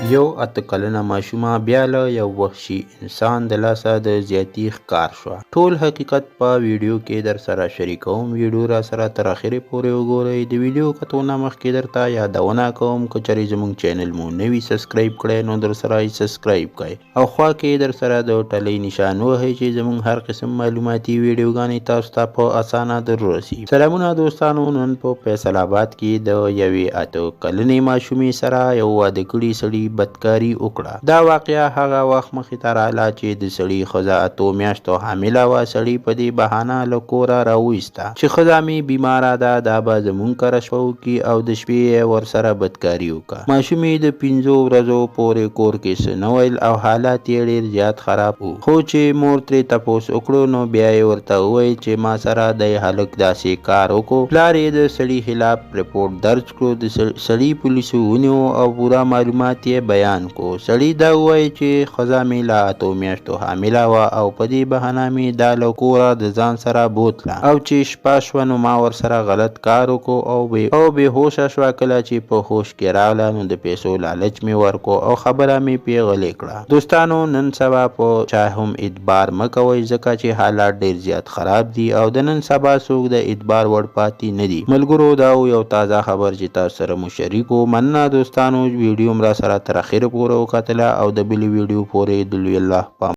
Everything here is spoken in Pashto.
یو 8 کلنه ماشومه بیا له یو وحشي انسان د لاسه د زیاتي ښکار شوه. ټول حقیقت په ویډیو کې در سره شریکوم. ویډیو را سره تر اخرې پورې وګورئ. د ویډیو کتو نه مخکې درته یادونه کوم، که چېرې زموږ چینل مو نه وي subscribe کړی، نو در سره یې subscribe کړئ او خوا کې در سره د ټلۍ نشان ووهئ چې زموږ هر قسم معلوماتي ویډیوګانې تاسو ته په اسانه در ورسي. سلامونه دوستانو، نن په فیصل آباد کې د یوې 8 کلنې ماشومې سره یو واده کړي سړي بدکاري وکړه. دا واقعه هغه وخت مخې ته راغله چې د سړي ښځه 8 میاشتو حامله وه. سړي په دې بهانه له کوره راوایسته چې ښځه مې بیماره ده، دا به زمونږ کره شپه وکړي، او د شپې یې ورسره بدکاري وکړه. ماشومې د 5 ورځو پورې کور کې څه نه ویل او حالات یې ډېر زیات خراب وو، خو چې مور ترې تپوس وکړو، نو بیا یې ورته وویل چې ما سره د هلک داسې کار وکړو. پلار یې د سړي خلاف رپورټ درج کړو. د سړي پولیسو ونیو او پوره معلومات یې بیان کړو. سړي دا وویل چې ښځه مې له 8 میاشتو حامله وه او په دې بهانه مې دا له کوره د ځان سره بوتله، او چې شپه شوه نو ما ورسره غلط کار وکړو او بې هوشه شوه. کله چې په هوش کې راغله، نو د پیسو لالچ مې ورکو او خبره مې پې غلې کړه. دوستانو، نن سبا په چا هم اعتبار مه کوئ، ځکه چې حالات ډیر زیات خراب دي او د نن سبا څوک د اعتبار وړ پاتې نه دي. ملګرو، دا یو تازه خبر چې تاسو سره مو شریک وو. مننه دوستانو، ویډیو هم را سره تر اخره پورې وکتله او د بلې ویډیو پورې د لوی الله په